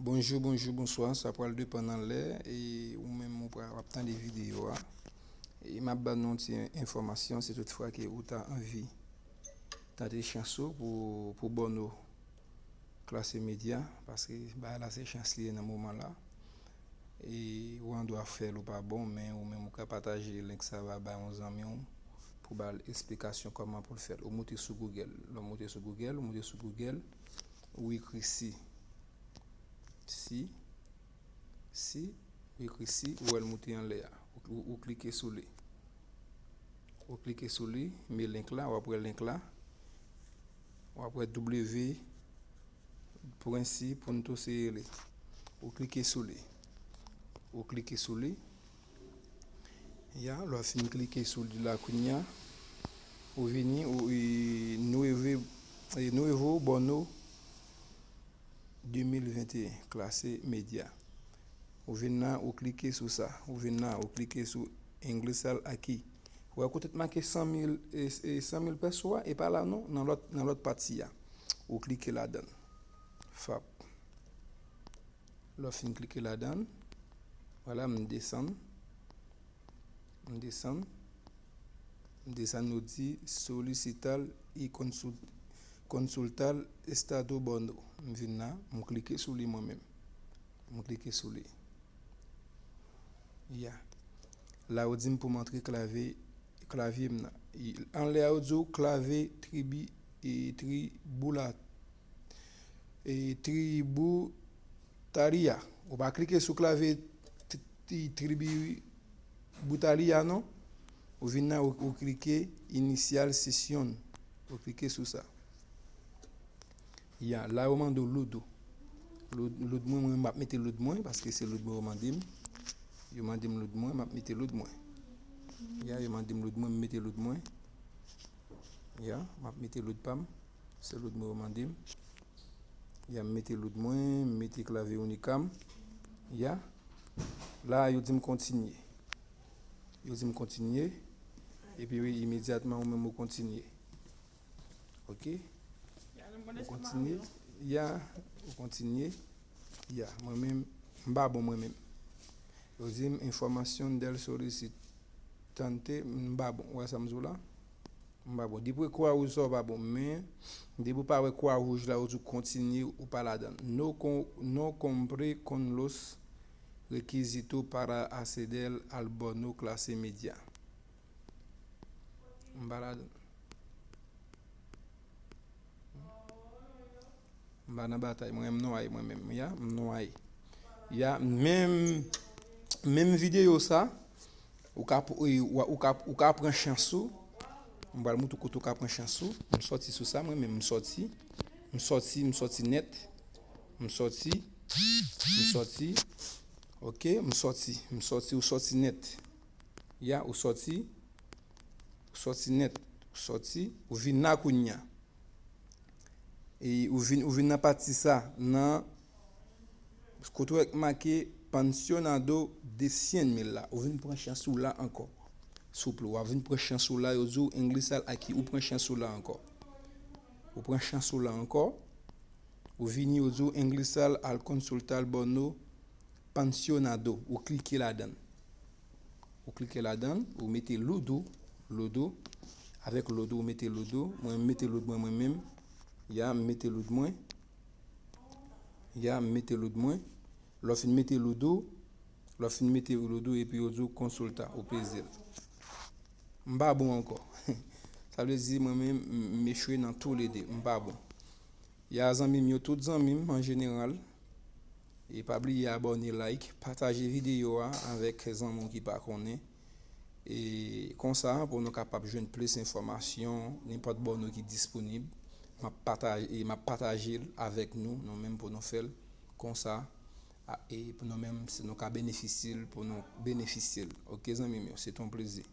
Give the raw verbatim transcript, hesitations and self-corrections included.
Bonjou, bonjou, bonswa. Sa pral depann nan lè e ou menm ou pral, w ap tande videyo a. E m ap ban nou yon ti enfòmasyon, si toutfwa ke ou ta anvi tante chans ou pou, pou Bòno klase medya, paske bagay la se chans li ye nan moman la. E ou an dwa fè l ou pa bon, men ou menm ou ka pataje link sa va bay yon zanmi w pou ba l esplikasyon kòman pou l fè l. Ou moute sou Google. Lè w moute sou Google, ou moute sou Google, ou ekri si. Si, si, ou ekri si, ou wè l moute anlè a. Ou, ou, ou klike sou li. Ou klike sou li, men link la, w ap wè link la. W ap wè W pwen si pwen to C L. Ou klike sou li. Ou klike sou li. Ya, lè w fin klike sou li la kounya, ou vini, ou, e, Nueve-, e, Nuevo Bono de mil venteyen, klase medya. Ou vin la, ou klike sou sa. Ou vin la, ou klike sou Inglesal Aki. Ou wè kote t make san mil, e, e, san mil peso a, e pa la non, nan lòt, nan lòt pati a. Ou klike ladan l. Fap. Lè w fin klike ladan l, vwala, m desann. M desann. M desann, yo di solicitar y consul-, consultar estado bono. M vin la, m klike sou li mwen menm. M klike sou li. Ya. La, yo di m pou m antre klavye, klavye m nan. I, anlè a, yo di w klavye tribi, e, tribula, e, tributaria. Ou pa klike sou klavye tri-, tri-, tributaria non. Ou vin la, ou, ou klike iniciar sesión. Ou klike sou sa. Ya, la yo mande w load ou. Load, load mwen, mwen, m ap mete load mwen, paske se load mwen yo mande m. Yo mande m load mwen, m ap mete load mwen. Ya, yo mande m load mwen, m mete load mwen. Ya, m ap mete load pa m. Se load mwen yo mande m. Ya, m mete load mwen, m mete klavye Unicam. Ya. La, yo di m kontinye. Yo di m kontinye. Epi, wi, imedyatman, ou menm ou kontinye. Ok? Ou kontinye. Ya, ou kontinye. Ya, mwen menm, m pa bon mwen menm. Yo di m información del solicitante, m pa bon. Ou wè sa m di w la? M pa bon. Depi w wè kwa wouj sa w pa bon. Men, depi w pa wè kwa wouj la, yo di w kontinye, ou pa ladan l. No com-, no cumple con los requisitos para acceder al bono clase media. M pa ladan l. M pa nan batay. Mwen, m nwaye mwen menm. Ya, m nwaye. Ya, menm, menm videyo sa, ou ka, ou, ou ka, ou ka pran chans ou. M pral montre w kote ou ka pran chans ou. M sòti sou sa, mwen menm, m sòti. M sòti, m sòti nèt. M sòti. M sòti. Ok, m sòti. M sòti, ou sòti nèt. Ya, ou sòti. Ou sòti nèt. Ou sòti. Ou vin la kounya. E ou vin, ou vin nan pati sa, nan kote w wè k make pensionado de cien mil la. Ou vin pran chans ou la ankò. Souple, w ap vin pran chans ou la, yo di w Inglesal Aki, ou pran chans ou la ankò. Ou pran chans ou la ankò. Ou vini, yo di w Inglesal al consultar bono pensionado, ou klike ladan l. Ou klike ladan l, ou mete load ou, load ou. Avèk load ou, ou mete load ou. Mwen, m mete load mwen, mwen menm. Ya, m mete load mwen. Ya, m mete load mwen. Lè w fin mete load ou, lè w fin mete load ou, epi yo di w consulta, ou peze l. M pa bon ankò. Sa vle di, mwen menm, m, m echwe nan toulede. M pa bon. Ya, zanmi m yo, tout zanmi m an jeneral. E pa bliye abòne, like, pataje videyo a avèk zanmi w ki pa konnen. E konsa, pou nou kapab jwenn plis enfòmasyon, nenpòt bono ki disponib, m ap pataje, m ap pataje l avèk nou, nou menm pou nou fè l konsa, a, e pou nou menm, si nou ka benefisye l, pou nou benefisye l. Ok, zanmi m yo, se te yon plezi.